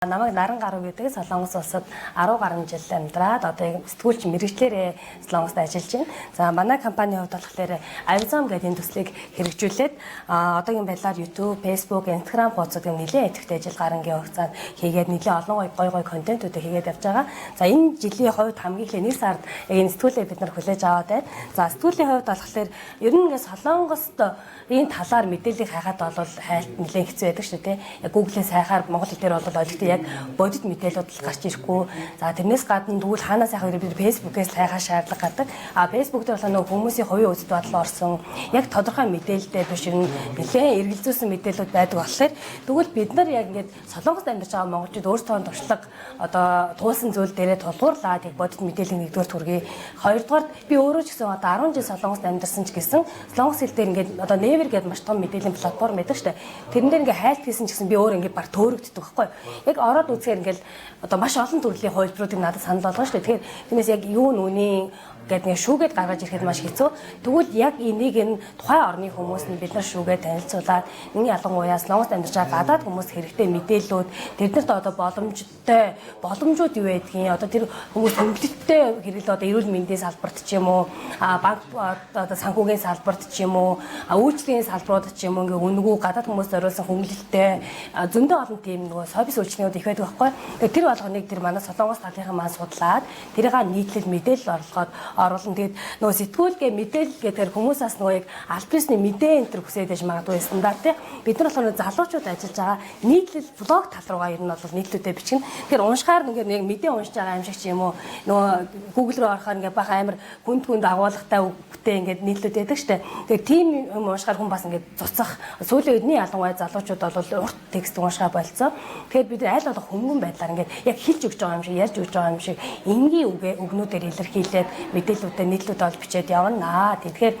Намайг Наран Гарав гэдэг, Солонгос улсад 10 гаруй жил амьдраад одоо яг сэтгүүлч мэргэжлээрээ Солонгост ажиллаж байна. За, манай компанийн хувьд болохоор Avizom гэдэг энэ төслийг хэрэгжүүлээд одоогийн байдлаар YouTube, Facebook, Instagram хуудасууд нэлээд идэвхтэй ажил гарангийн хугацаанд хийгээд нэлээд олон гоё гоё гоё контентуудыг хийгээд явж байгаа. За, энэ жилийн хувьд хамгийн эхлээ 1 сард яг энэ сэтгүүлээ бид нар хүлээж аваад байна. За, сэтгүүлийн хувьд болохоор ер нь ингээд Солонгост энэ талаар мэдээллийг хайхад бол хайлт нэлээд хэцүү байдаг шүү дээ. Яг Google-ээс хайхаар монгол хэл дээр бол олигтой яг бодит мэдээлэлүүд гарч ирэхгүй. За, тэрнээс гадна тэгвэл хаанаас хайх вэ? Бид Facebook-ээс хайхаар шаардлага гардаг. А Facebook дээр болохоор нөгөө хүмүүсийн хувийн үзэл бодол орсон яг тодорхой мэдээлэлтэй биш, ер нь нэлээд эргэлзүүлсэн мэдээлэлүүд байдаг болохоор тэгвэл бид нар яг ингээд Солонгост амьдарч байгаа монголчууд өөрсдөө туршлага одоо туулсан зүйл дээрээ тулгуурлаад яг бодит мэдээллийг нэгдүгээр хүргэе. Хоёрдугаар, би өөрөө ч гэсэн одоо 10 жил Солонгост амьдарсан ч гэсэн солонгос хэл дээр ингээд одоо Naver гэдэг маш том мэдээллийн платформ байдаг шүү дээ. Тэрэн дээр ингээд хайлт хийсэн ч гэсэн би өөр ингээд баг төөрөгддөг байхгүй. Яг ороод үзэхээр ингээд одоо маш олон төрлийн хувилбаруудыг надад санал болгоно шүү дээ. Тэгэхээр тэрнээс яг юу нүний гэдэг нэг шүүгээд гаргаж ирэхэд маш хэцүү. Тэгвэл яг энийг нь тухайн орны хүмүүс нь бид нар шүүгээд танилцуулаад нэг ялангуяа Солонгост амьдарч байгаа гадаад хүмүүс хэрэгтэй мэдээллүүд, тэднэрт одоо боломжтой боломжууд юу байдгийг, одоо тэр хүмүүс хөнгөлөлттэй хэрэглээ, одоо эрүүл мэндийн салбарт ч юм уу, банк, одоо санхүүгийн салбарт ч юм уу, үйлчилгээний салбарууд ч юм уу, ингээ үнэгүй гадаад хүмүүс зориулсан хөнгөлөлттэй зөндөө олон тийм нөгөө service үйлчилгээнүүд их байдаг байхгүй. Тэгэхээр тэр болгоныг тэр манай Солонгос талынхан маань судлаад тэрийг нийтлэл мэдээлэл орлогоод оруулна. Тэгээд нөгөө сэтгүүлгээ мэдээлэл гэдгээр хүмүүс бас нөгөө яг аль бисны мэдээ энэ төр хүсээд байж магадгүй стандарт тий. Бид нар болохоор залуучууд ажиллаж байгаа нийтлэл блог тал руугаа ер нь бол нийтлүүдээ бичгэн. Тэгэхээр уншихаар ингээд нэг мэдээ уншиж байгаа юм шиг ч юм уу, нөгөө Google руу орохоор ингээд баха амар хүнд хүнд агуулгатай үгтэй ингээд нийтлүүд байдаг штэ. Тэгэхээр тийм юм уншихаар хүн бас ингээд цуцах, сүүлийн үед нь ялангуяа залуучууд бол урт текст уншихаа болцсон. Тэгэхээр бид аль болох хөнгөн байдлаар ингээд яг хэлж өгч байгаа юм шиг, ярьж өгч байгаа юм шиг энгийн үгнүүдээр илэрхийлээд мэдээллүүдээ, нийтлүүд ол бичээд явна. Тэгэхээр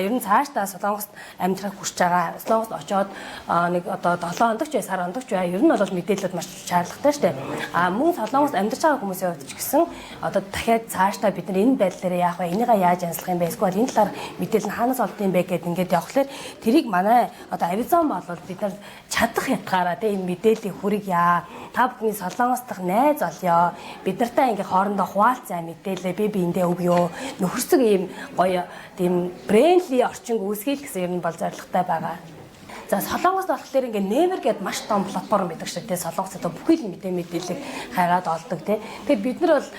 ер нь цаашдаа Солонгост амьдрах хүсэж байгаа, Солонгост очоод нэг одоо 7 хоног ч бай, сар хоног ч бай, ер нь бол мэдээлэлүүд маш шаардлагатай шүү дээ. А мөн Солонгост амьдарч байгаа хүмүүсийн хувьд ч гэсэн одоо дахиад цаашдаа бид нар энэ байдлаараа яах вэ? Энийгээ яаж янзлах юм бэ? Эсвэл энэ талаар мэдээлэл нь хаанаас олд юм бэ гэдээ ингээд явхлаар тэрийг манай одоо Avizom бол бид нар чадах ятгаараа тийм энэ мэдээллийг хүргье. Та бүхний Солонгос дахь найз олъё. Бид нартай ингээ хоорондоо хуваалцаа, мэдээлэл бие биендээ өгөө. Нөхөрсөг ийм гоё тийм friendly орчин үүсгэе гэсэн юм бол зорилготой байгаа. За, Солонгост болохоор ингээ Naver гэдэг маш том платформ байдаг шүү дээ. Солонгос одоо бүхий л мэдээллийг хайгаад олдог тий. Тэгэхээр бид нар бол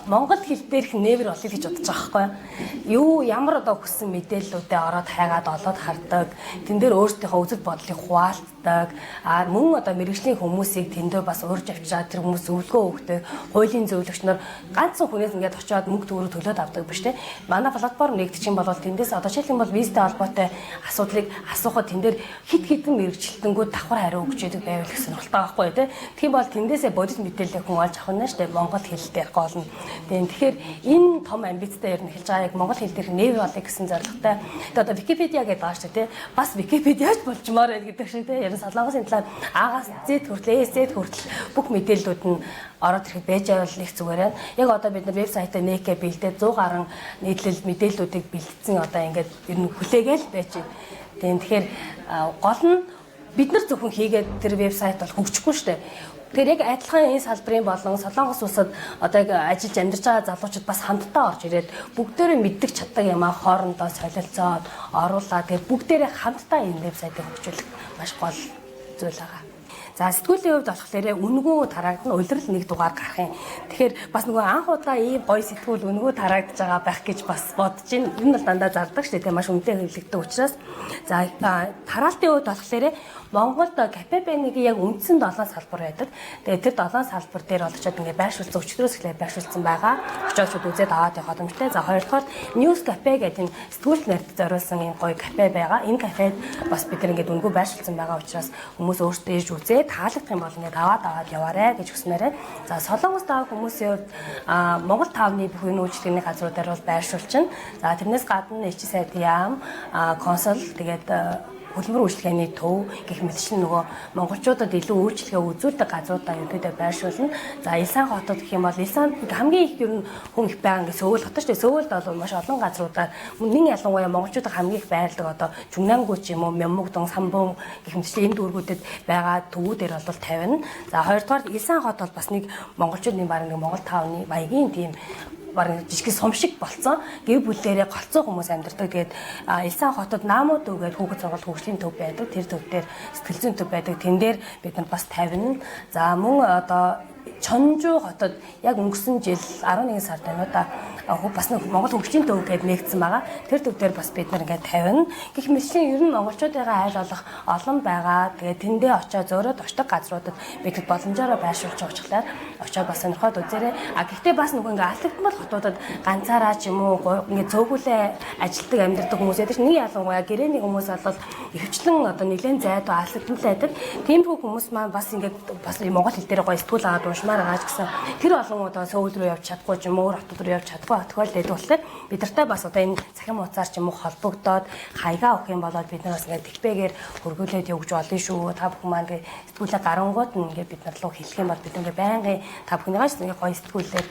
монгол хэл дээрх Naver болъё гэж бодож байгаа байхгүй юу? Ямар одоо хүссэн мэдээллүүдээ ороод хайгаад олоод хардаг. Тэн дээр өөрсдийнхөө үзэл бодлыг хуваалцдаг. А мөн одоо мэргэжлийн хүмүүсийг тэндээ бас урьж авчираад тэр хүмүүс зөвлөгөө өгдөг. Хуулийн зөвлөгч нар ганцхан хүнээс ингээд очиод мөнгө төгрөг төлөөд авдаг биш тий. Манай платформ нэгдчих юм бол тэндээс одоо жишээлх юм бол визтэй холбоотой асуудлыг асуухад тэн дээр хэд хэдэн мэргэжилтэнгүүд давхар хариу өгч яадаг байвал их сонирхолтой байхгүй тий. Тийм бол тэндээсээ бодит мэдээлэл хүн олж авах нь шүү дээ. Монгол хэл дээр гол нь. Тийм, тэгэхээр энэ том амбицтай ер нь хэлж байгаа, яг монгол хэл дээрх Naver болъё гэсэн зорилготой. Тэгээ одоо Википедиа гэдэг байгаа шүү дээ тий. Бас Википедиач болчмоор байна гэдэг шиг тий. Ер нь Солонгосын талаар А-гаас Z хүртэл, S Z хүртэл бүх мэдээллүүд нь ороод ирэхэд байж байвал их зүгээр байна. Яг одоо бид нар вебсайтаа нээхгээ бэлдээд 100 гаруй нийтлэл мэдээллүүдийг бэлдсэн, одоо ингээд ер нь хүлээгээл байж байна. Тийм, тэгэхээр гол нь бид нар зөвхөн хийгээд тэр вебсайт бол хөгжихгүй шүү дээ. Тэгэхээр яг адилхан энэ салбарын болон Солонгос улсад одоо яг ажиллаж амьдарч байгаа залуучууд бас хамтдаа орж ирээд бүгдээрээ мэддэг чаддаг юмаа хоорондоо солилцоод оруулаад, тэгээд бүгдээрээ хамтдаа энэ вебсайтыг хөгжүүлэх маш гол зүйл байгаа. За, сэтгүүлийн хувьд болохоор үнэгүй тараагдана, улирал нэг дугаар гарах юм. Тэгэхээр бас нөгөө анх удаа ийм гоё сэтгүүл үнэгүй тараагдж байгаа байх гэж бас бодож байна. Энэ бол дандаа зардаг шүү дээ. Маш үнэтэй хэвлэгддэг учраас. За, тараалтын хувьд болохоор Монголд КПБ-ний яг үндсэн 7 салбар байдаг. Тэгээд тэр 7 салбар дээр бол очиод ингээд байршуулсан, өчигдрөөс эхлээд байршуулсан байгаа. Очиод шууд үзээд аваад явах боломжтой. За, хоёрдугаар News Cafe гэдэг энэ сэтгүүлч нарт зориулсан ийм гоё кафе байгаа. Энэ кафед бас бид нар ингээд үнэгүй байршуулсан байгаа учраас хүмүүс өөрсдөө ирж үзээд таалагдах юм бол ингээд аваад аваад яваарэ гэж хүсмээр байна. За, Солонгос тав хүмүүсийн хувьд Монгол тавны бүх энэ үйлчилгээний газруудаар бол байршуулчихна. За, тэрнээс гадна Ичи сайд яам, консул, тэгээд Хөдөлмөр үйлчилгээний төв гэх мэтчлэн нөгөө монголчуудад илүү үйлчилгээ үзүүлдэг газруудаа ерөнхийдөө байршуулна. За, Илсан хотод гэх юм бол Илсан хамгийн их ер нь хүн их байгаа ингээд Сөүл хот шүү дээ. Сөүлд бол маш олон газруудаар нэн ялангуяа монголчуудад хамгийн их байрладаг одоо Чүнгнангү ч юм уу, Мяммугдон, Самбун гэх мэтчлэн энэ дүүргүүдэд байгаа төвүүдээр бол тавина. За, хоёрдугаар Илсан хот бол бас нэг монголчуудын бараг нэг Монгол town ы маягийн тийм бараг жижиг сум шиг болцсон. Гэр бүлээрээ голцсон хүмүүс амьдардаг. Тэгээд Илсан хотод Наамууд гэдэг хүүхэд сургууль хөгжлийн төв байдаг. Тэр төв дээр сэтгэл зүйн төв байдаг. Тэн дээр бид нар бас тавина. За, мөн одоо Чонжу хотод яг өнгөрсөн жил 11 сард байна уу да, бас нэг Монгол хөгжлийн төв гэдээ нээгдсэн байгаа. Тэр төв дээр бас бид нар ингээд тавина. Гэх мэтчлэн ер нь монголчуудыгаа айл болох олон байгаа. Тэгээд тэндээ очоо зөөрөөд очдог газруудад бид боломжоор байршуулж байгаа учраас очоод бас сонирхоод үзээрэй. А гэхдээ бас нөгөө ингээд алдагдмал хотуудад ганцаараа ч юм уу ингээд цөөхөлээ ажилтдаг амьдардаг хүмүүс яадаг ч нэг ялангуяа гэрээний хүмүүс бол ихэвчлэн одоо нэлээд зайдуу алдагдмал байдаг. Тиймэрхүү хүмүүс маань бас ингээд бас монгол хэл дээр гоё сэтгүүл аваад уншмаар байгаа ч гэсэн тэр олон одоо Сөүл рүү явж чадахгүй ч юм уу, өөр хотод руу явж чадахгүй тохиолдол байдаг болохоор бид нартай бас одоо энэ цахим утсаар ч юм уу холбогдоод хаягаа өгөх юм болоод бид нар бас ингээд дэлбэгээр хөргүүлээд явж болно шүү. Та бүхэн маань ингээд сэтгүүлээ гарангууд нь ингээд бид нар руу хэлэх юм бол бид ингээд байнгын та бүхнийгаа ч ингээд гоё сэтгүүлээр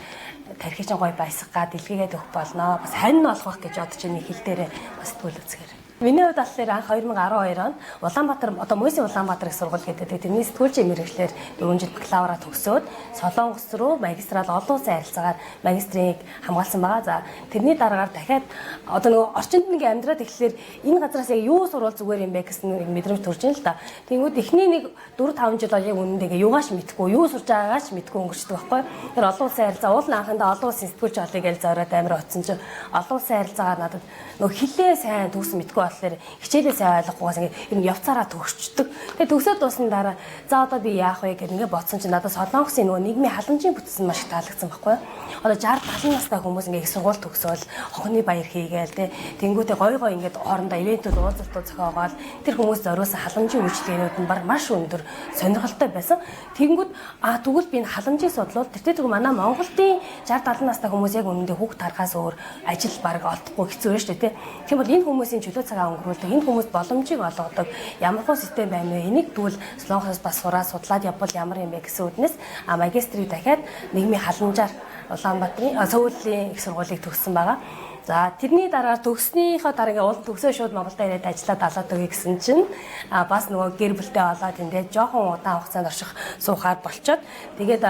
тархи чинь гоё баясгаа дэлгээгээд өгөх болно. Бас хань болох гэж бодож байна хэл дээрээ бас сэтгүүл үзэхээр. Миний хувьд болохоор анх 2012 онд Улаанбаатар одоо Мүйсийн Улаанбаатар их сургууль гэдэг тэрний сэтгүүлчийн мэргэжлээр 4 жил бакалавра төгсөөд Солонгос руу магистрал олон улсын харилцаагаар магистрийг хамгаалсан байгаа. За, тэрний дараагаар дахиад одоо нөгөө орчинд нэг амьдраад эхлэхээр энэ газараас яг юу сурвал зүгээр юм бэ гэсэн нэг мэдрэмж төрж ин л да. Тэнгүүд эхний нэг 4 5 жил яг үнэндээ ингээ юугаач мэдгүй, юу сурж байгаагаа ч мэдгүй өнгөрчдөг байхгүй. Тэр олон улсын харилцаа уул нь анхандаа олон улсын сэтгүүлч олъё гэж зориод амар очсон чинь олон улсын харилцаагаар надад нөгөө хилээ сайн төгс мэдгүй болохоор хичээлээ сайн ойлгохгүйгээс ингээ ер нь явцаараа төгсчдөг. Тэгээ төгсөөд дуусны дараа за одоо би яах вэ гэх ингээ бодсон чинь надад Солонгосын нөгөө нийгмийн халамжийн бүтц нь маш их таалагдсан байхгүй юу. Одоо 60 70 настай хүмүүс ингээ их сургууль төгсөөл хонхны баяр хийгээл те тэнгуүтээ гой гой ингээ хоорондоо event үүд уулзалтууд зохиогоол тэр хүмүүс зориулсан халамжийн үйлчилгээнүүд нь баг маш өндөр сонирхолтой байсан. Тэнгүүд а тэгвэл би энэ халамжийг судлал тэртээ тэгвэл манай Монголын 60 70 настай хүмүүс яг үнэндээ хүүхд тархаас өөр ажил баг олдохгүй хэцүү байна шүү дээ те. Тийм бол энэ хүмүүсийн чөлөө цагаа өнгөрүүлдэг, энэ хүмүүст боломжийг олгодог ямар хуу систем байна вэ? Энийг тэгвэл Солонгосоос бас сураа судлаад явбал ямар юм бэ гэсэн үднэс магистрийг дахиад нийгмийн халамжаар Улаанбаатарын Сөүлийн их сургуулийг төгссөн байгаа. За, тэрний дараа төгснөхийн дараа ингээ уул төгсөө шууд Монголд ирээд ажиллаад алаад өгье гэсэн чинь бас нөгөө гэр бүлтэй болоод тэндээ жоохон удаан хугацаанд орших суухаар болчоод тэгээд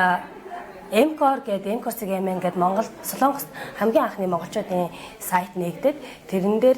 Mcore гэдэг Mcore CMN гэдэг Монгол Солонгост хамгийн анхны монголчуудын сайт нээгдээд тэрэн дээр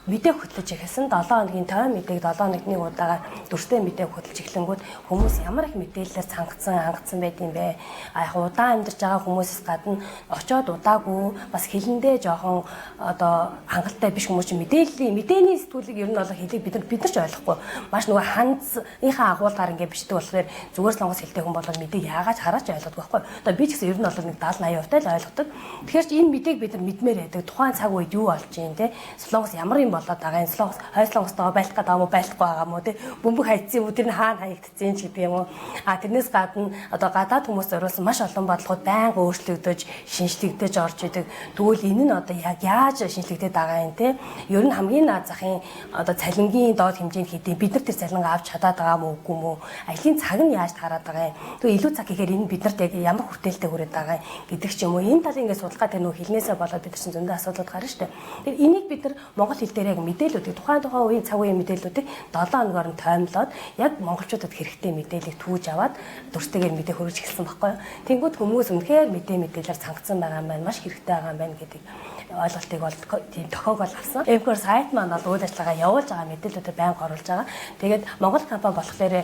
мэдээ хөтлөж эхэлсэн. 7 хоногийн тойм мэдээг 7 хоногт нэг удаага дүрстэй мэдээ хөтлөж эхлэнгүүт хүмүүс ямар их мэдээлэлээр цангацсан, хангацсан байд юм бэ? А яг удаан амьдарч байгаа хүмүүсээс гадна очоод удаагүй бас хилэндээ жоохон одоо хангалттай биш хүмүүс чинь мэдээллийн мэдээний сэтгүүлийг ер нь бол хэлийг бид нар ч ойлгохгүй. Маш нөгөө ханцынхаа агуулгаар ингээд бичдэг болохоор зүгээр солонгос хэлтэй хүн бол мэдээг яагаад хараач ойлгодог байхгүй. Одоо би ч гэсэн ер нь бол нэг 70 80% л ойлгодог. Тэгэхээр чи энэ мэдээг бид нар мэдмээр байдаг. Тухайн цаг үед юу болж байна те? Солонгос ямар юм болоод байгаа юм? Солонгос хой солонгостойгоо байлах гэдэг юм уу, байлахгүй байгаа юм уу те? Бөмбөг хайцсан юм уу, тэр нь хаана хаягдсан ч гэдэг юм уу. А тэрнээс гадна одоо гадаад хүмүүс зориулсан маш олон бодлогод байнга өөрчлөгдөж, шинжлэгдэж орж идэг. Тэгвэл энэ нь одоо яг яаж шинжлэгдээд байгаа юм те? Ер нь хамгийн наад захын одоо цалингийн доод хэмжээнд хэдий бид нар тэр цалингаа авч чадаад байгаа мó үгүй мó? Ажлын цаг нь яаж таарад байгаа юм? Тэгээ илүү цаг гэхээр энэ бид нарт яг ямар хүртээлтэй хүрээд байгаа юм гэдэг ч юм уу. Энэ талын ингээд судалгаа тэр нөх хэлнээсээ болоод бид нар чинь зөндөө асуудлууд гарна шүү дээ. Тэгэхээр энийг бид нар монгол хэл дээр яг мэдээллүүдийг тухайн тухайн үеийн цаг үеийн мэдээллүүдийг 7 хоногоор нь тоймлоод яг монголчуудад хэрэгтэй мэдээллийг түүж аваад дүрстэйгээр мэдээ хөргөж эхэлсэн байхгүй юу. Тэнгүүд хүмүүс үнэхээр мэдээлэлээр цангацсан байгаа юм байна, маш хэрэгтэй байгаа юм байна гэдэг ойлголтыг бол тийм тохиог бол авсан. Mcore сайт маань бол үйл ажиллагаа явуулж байгаа мэдээллүүдээр байнга оруулж байгаа. Тэгээд Монгол компани болохоор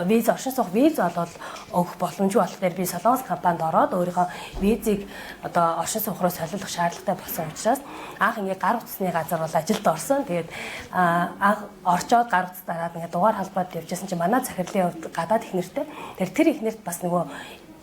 виз оршин суух виз бол өгөх боломжгүй болохоор би Солонгос компанид ороод өөрийнхөө визийг одоо оршин суух руу солиулах шаардлагатай болсон учраас анх ингээ гар утасны газар бол ажилд орсон. Тэгээд анх орчоод гар утас дараад ингээ дугаар холбоод явжсэн чинь манай захирлын хувьд гадаад их нэртэй. Тэр их нэрт бас нөгөө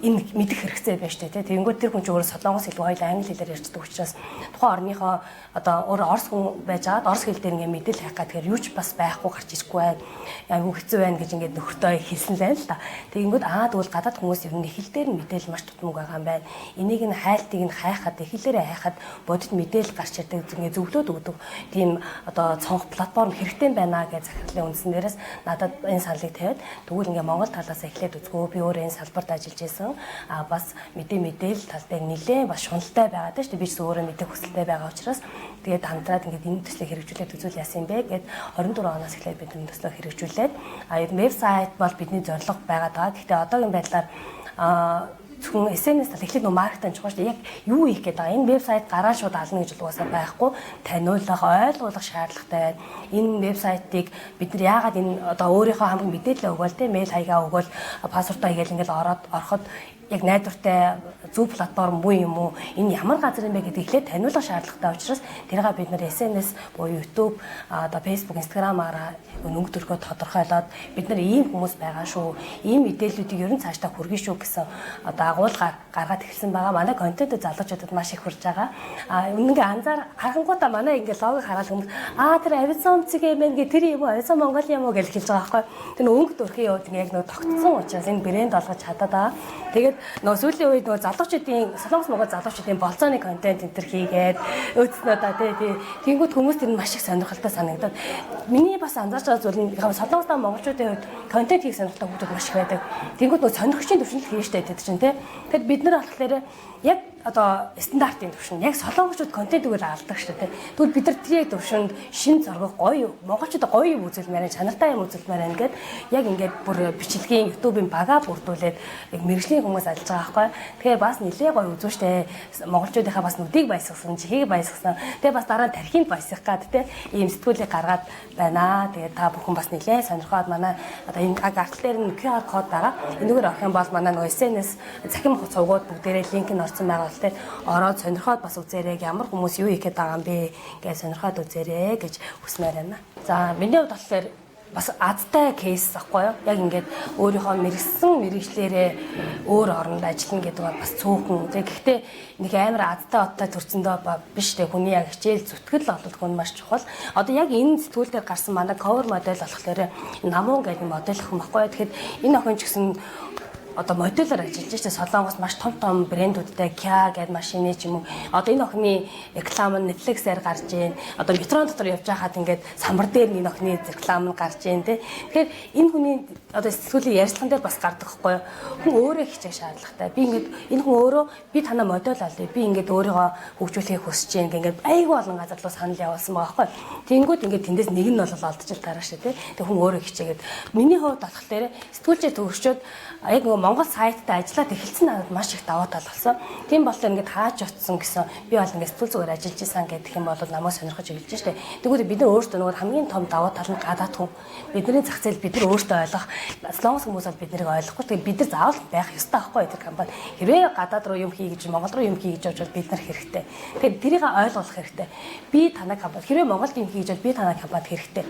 Энэ мэдэх хэрэгцээ байж тээ. Тэгэнгүүт тэр хүн чинь өөрөө солонгос хэлгүй, хоёул англи хэлээр ярьждаг учраас тухайн орныхоо одоо өөр орос хүн байж байгаад орос хэл дээр ингээ мэдээлэл хайх гэхээр юу ч бас байхгүй гарч ирэхгүй байна. Айгүй хэцүү байна гэж ингээд нөхөртөө хэлсэн л байна л да. Тэгэнгүүт тэгвэл гадаад хүмүүс ер нь хэл дээр нь мэдээлэл маш тутамг байгаа юм байна. Энийг нь хайлтыг нь хайхад, хэлээрээ хайхад бодит мэдээлэл гарч ирдэг, ингээ зөвлөөд өгдөг тийм одоо цонх платформ хэрэгтэй байна гэж захирлын үндсэн дээрээс надад энэ саналыг тавиад, тэгвэл ингээ Монгол талаас эхлээд үзгөө, би өөрөө энэ салбарт ажиллаж байсан. Бас мэдээлэл тал дээр нэлээд бас шуналтай байгаа даа шүү дээ. Би ч өөрөө мэдэх хүсэлтэй байгаа учраас тэгээд хамтраад ингээд энэ төслийг хэрэгжүүлээд үзүүл яасан юм бэ гэд 24 оноос эхлээд бид энэ төслөө хэрэгжүүлээд ер нь вебсайт бол бидний зорилго байгаа даа. Гэхдээ одоогийн байдлаар зөвхөн SNS тал эхлээд нөө маркетинг чухал шүү дээ. Яг юу хийх гээд байгаа. Энэ вебсайт гараа шууд ална гэж угаасаа байхгүй. Таниулах, ойлгуулах шаардлагатай байна. Энэ вебсайтыг бид нар яагаад энэ одоо өөрийнхөө хамгийн мэдээлэл өгөөл те мэйл хаягаа өгөөл, password оо хийгээл ингээл ороод ороход яг найдвартай зөв платформ муу юм уу? Энэ ямар газар юм бэ гэдгийг эхлээд таниулах шаардлагатай учраас тэрийг бид нар SNS буюу YouTube, одоо Facebook, Instagram-аараа өнгө төрхөө тодорхойлоод бид нар ийм хүмүүс байгаа шүү. Ийм мэдээллүүдийг ер нь цаашдаа хүргэн шүү гэсэн одоо агуулгаар гаргаад эхэлсэн байгаа. Манай контентод залуучуудад маш их хүрж байгаа. Үнэнгээ анзаар харангуутаа манай ингээ логог хараад хүмүүс тэр Авицом цэг юм байна гэ тэр юм уу, Авицом Монгол юм уу гэж хэлж байгаа байхгүй. Тэр өнгө төрхийн хувьд ингээ яг нөгөө тогтсон учраас энэ брэнд олгож чадаад байгаа. Тэгээд нөгөө сүүлийн үед нөгөө залуучуудын Солонгос Монгол залуучуудын болцооны контент энэ төр хийгээд өөцнөө да тий. Тэнгүүд хүмүүс тэр нь маш их сонирхолтой санагдаад, миний бас анзаарч байгаа зүйл нь Солонгостой монголчуудын хувьд контент хийх сонирхолтой хүмүүс маш их байдаг. Тэнгүүд нөгөө сонирхчийн төвшөнд хийн штэ тэр чинь тий. Тэгэхээр бид нар болохоор яг одоо стандартын төвшөнд яг солонгочууд контент өгөл алдаг шүү дээ. Тэгвэл бид нар тэр яг төвшөнд шин зоргох гоё монголчуудад гоё юм үзүүлмээр, чанартай юм үзүүлмээр байна гэд яг ингээд бүр бичлэгийн YouTube-ийн бага бүрдүүлээд яг мэрэгжлийн хүмүүс ажиллаж байгаа байхгүй. Тэгэхээр бас нэлээ гоё үзүүштэй монголчуудынхаа бас нүдийг баясгасан, чихийг баясгасан. Тэгээ бас дараа нь тархинд баясгах гад те ийм сэтгүүлийг гаргаад байна. Тэгээд та бүхэн бас нэлээ сонирхоод манай одоо энэ гартал дээр нь QR код байгаа. Энэгээр орох юм бол манай нөгөө SNS цахим цугууд бүгдээрээ линк нь орсон байгаа. Ороод сонирхоод бас үзээрэй, ямар хүмүүс юу хийх гээд байгаа юм бэ гэж сонирхоод үзээрэй гэж хүсмээр байна. За миний хувьд болохоор бас азтай кейс ахгүй юу? Яг ингээд өөрийнхөө мэрэгсэн мэрэгчлэрээ өөр оронд ажиллана гэдэг бол бас цөөхөн. Тэгээ гэхдээ нэг амар азтай оттой төрсөндөө биш те, хүний яг хичээл зүтгэл бол хүн маш чухал. Одоо яг энэ сэтгүүл дээр гарсан манай cover модель болохоор Намун гэдэг модель охин баггүй юу? Тэгэхээр энэ охин ч гэсэн одоо моделоор ажиллаж штэ. Солонгос маш том том брэндүүдтэй Kia гэдэг машины ч юм уу. Одоо энэ охины реклам нь Netflix-ээр гарч ийн. Одоо метрон дотор явж байхад ингээд самбар дээр энэ охины реклам нь гарч ийн тэ. Тэгэхээр энэ хүний одоо сэтгүүлийн ярьцлаган дээр бас гардаг хгүй юу? Хүн өөрөө хичээх шаардлагатай. Би ингээд энэ хүн өөрөө би танаа модель олъё. Би ингээд өөрийгөө хөгжүүлэхийг хүсэж байна ингээд айгүй олон газар руу санал явуулсан байгаа байхгүй. Тэнгүүд ингээд тэндээс нэг нь бол олдож л тараа штэ тэ. Тэг хүн өөрөө хичээгээд миний хувьд болохоор сэтгүүлчээр төгсчөөд яг нөгөө Монгол сайттай ажиллаад эхэлсэн надад маш их давуу тал болсон. Тийм болохоор ингээд хааж очсон гэсэн би бол ингээд сэтгүүл зүгээр ажиллаж исэн гэдэг юм бол намайг сонирхож эхэлж штэ. Тэгвэл бид нар өөрсдөө нөгөө хамгийн том давуу тал нь гадаад хүн. Бидний зах зээл бид нар өөрсдөө ойлгох. Солонгос хүмүүс бол бид нарыг ойлгохгүй. Тэгээд бид нар заавал байх ёстой байхгүй тэр компани. Хэрвээ гадаад руу юм хий гэж, Монгол руу юм хий гэж явж бол бид нар хэрэгтэй. Тэгэхээр тэрийг ойлгох хэрэгтэй. Би танай компани хэрвээ Монголд юм хий гэж бол би танай компанид хэрэгтэй.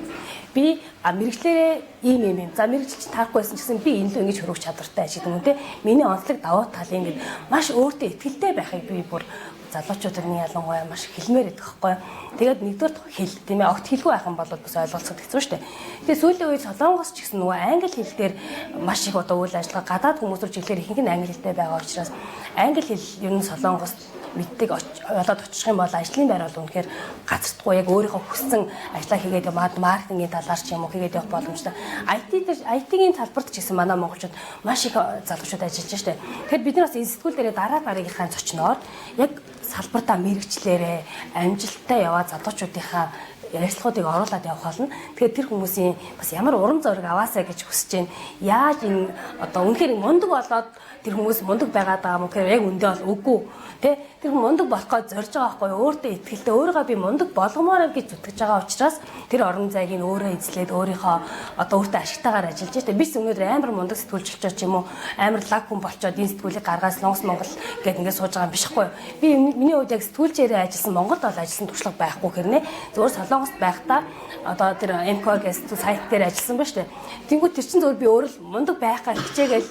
Би мэрэгчлэрээ ийм ийм юм. За мэрэгжил чинь таарахгүй байсан ч гэсэн би энэ лөө ингэж хөрөх чадвартай гэдэг юм те. Миний онцлог давуу тал ингэж маш өөртөө ихтэй байхыг би бүр залуучуудын ялангуяа маш хэлмээр идэх байхгүй. Тэгээд нэгдүгээр хэл тийм ээ, огт хэлгүй байх юм бол бас ойлголцоход хэцүү шүү дээ. Тэгээд сүүлийн үед Солонгос ч гэсэн нөгөө англи хэл дээр маш их одоо үйл ажиллагаа гадаад хүмүүс рүү чиглэлээр ихэнх нь англи хэлтэй байгаа учраас англи хэл ер нь Солонгос мэддэг болоод очих юм бол ажлын байр бол үнэхээр газардгүй, яг өөрийнхөө хүссэн ажлаа хийгээд маркетингийн талаар ч юм уу хийгээд явах боломжтой. IT дээр IT-ийн талбарт ч гэсэн манай монголчууд маш их залуучууд ажиллаж штэ. Тэгэхээр бид нар бас энэ сэтгүүл дээрээ дараа дараагийнхаа зочноор яг салбартаа мэрэгчлэрээ амжилттай яваа залуучуудынхаа ярилцлагуудыг оруулаад явах болно. Тэгэхээр тэр хүмүүсийн бас ямар урам зориг аваасаа гэж хүсэж байна. Яаж энэ одоо үнэхээр мундаг болоод тэр хүмүүс мундаг байгаад байгаа юм гэхээр яг үндэ бол үгүй. Тэ тэр хүн мундаг болох гэж зорж байгаа байхгүй юу? Өөртөө итгэлтэй өөрийгөө би мундаг болгомоор гэж зүтгэж байгаа учраас тэр орон зайг нь өөрөө эзлээд өөрийнхөө одоо өөртөө ашигтайгаар ажиллаж штэ. Би ч өнөөдөр амар мундаг сэтгүүлч болчоод ч юм уу амар лаг хүн болчоод энэ сэтгүүлийг гаргаад Солонгос Монгол гэдээ ингээд сууж байгаа юм биш хгүй юу? Би миний хувьд яг сэтгүүлчээрээ ажилласан Монголд бол ажилласан туршлага байхгүй хэрнээ. Зөвхөн Солонгост байхдаа одоо тэр МК гэсэн сайт дээр ажилласан ба штэ. Тэнгүүд тэр чинь зөвхөн би өөрөө мундаг байх гэж хичээгээл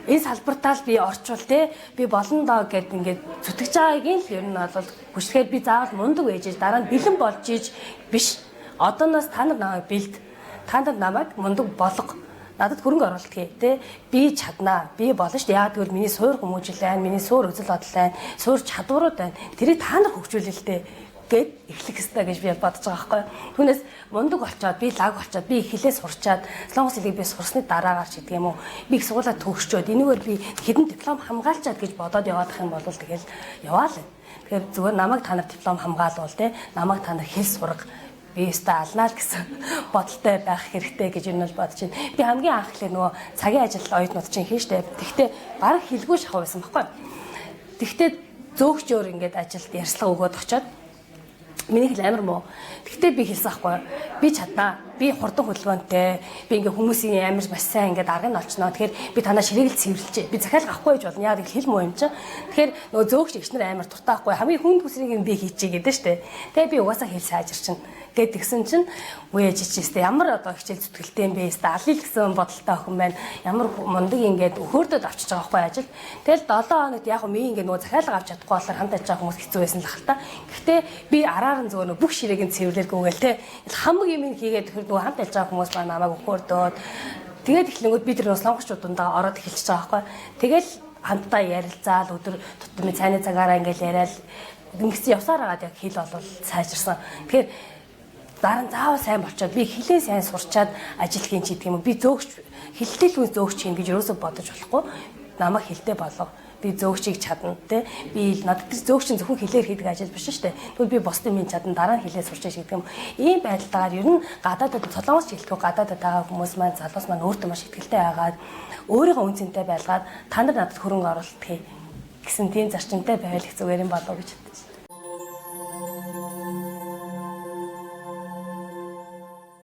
Энэ салбартаа л би орчвол те би болно доо гэд ингээд зүтгэж байгаагийн л ер нь бол хүчлэхээр би заавал мундаг байж дараа нь бэлэн болж иж биш. Одооноос та нар намайг бэлд. Та нар намайг мундаг болго. Надад хөрөнгө оруулалт хий те. Би чаднаа. Би болно шүү дээ. Яг гэвэл миний суур хүмүүжил байна, миний суур үзэл бодол байна, суур чадварууд байна. Тэрийг та нар хөгжүүлээ л дээ гэд эхлэх ёстой гэж би бодож байгаа байхгүй. Түүнээс мундаг болчоод би лаг болчоод би эхлээ сурчаад солонгос хэлийг би сурсны дараагаар ч гэдэг юм уу. Би их сургуулаа төгсчөөд энэгээр би хэдэн диплом хамгаалчаад гэж бодоод яваадах юм бол тэгэл яваал. Тэгэхээр зүгээр намайг та нар диплом хамгаалуул те, намайг та нар хэл сурга, би өстө алнаа л гэсэн бодолтой байх хэрэгтэй гэж юу нь бол бодож байна. Би хамгийн анх хэлээ нөгөө цагийн ажил оюутнууд чинь хийн штэ. Тэгтээ бараг хэлгүй шахав байсан байхгүй. Тэгтээ зөөгчөөр ингээд ажилд ярьслага өгөөд очиод миний хэл амар муу. Тэгтээ би хэлсэн ахгүй. Би чаднаа. Би хурдан хөдөлгөөнтэй. Би ингээ хүмүүсийн амар маш сайн ингээ дарга нь олчноо. Тэгэхээр би танаа ширээг л цэвэрлжээ. Би захиалга авахгүй байж болно. Яг хэл муу юм чинь. Тэгэхээр нөгөө зөөгч эгчнэр амар дуртай ахгүй. Хамгийн хүнд хүсрийг нь би хийчихье гэдэг штэ. Тэгээ би угаасаа хэл сайжирчин. Тэгээд тэгсэн чинь үе яж чижээстэй ямар одоо хичээл зүтгэлтэй юм бэ? Өстө алил гэсэн бодолтой охин байна. Ямар мундаг ингээд өхөрдөд авчиж байгаа байхгүй ажил. Тэгэл 7 хоногт яг ми ингээд нөгөө захиалга авч чадахгүй болохоор хамт ажиллаж байгаа хүмүүс хэцүү байсан л хэл та. Гэхдээ би араар нь зүгээр нөгөө бүх ширээг нь цэвэрлэргүйгээл те. Хамаг юм хийгээд тэр нөгөө хамт ажиллаж байгаа хүмүүс маань намайг өхөрдөөд тэгээд эхлэнгүүд би тэр нөгөө солонгосчууд дундаа ороод эхэлчихэж байгаа байхгүй. Тэгэл хамтдаа ярилцаал өдөр тутмын цайны цагаараа ингээл яриад ингэсэн явсаар хагаад яг хэл болвол сайжирсан. Тэгэхээр дараа нь заавал сайн болчоод би хэлээ сайн сурчаад ажил хийн ч гэдэг юм уу. Би зөөгч хэлтэй л хүн зөөгч хийн гэж юусоо бодож болохгүй. Намайг хэлтэй болго. Би зөөгчийг чадна те. Би надад тэр зөөгч нь зөвхөн хэлээр хийдэг ажил биш шүү дээ. Тэгвэл би бусдын минь чадна, дараа нь хэлээ сурч гэдэг юм. Ийм байдалтайгаар ер нь гадаадад солонгос хэлэхгүй гадаадад байгаа хүмүүс маань залуус маань өөртөө маш ихтэй байгаад өөрийгөө үн цэнтэй байлгаад та нар надад хөрөнгө оруулалт хий гэсэн тийм зарчимтай байвал их зүгээр юм болов уу гэж бодож.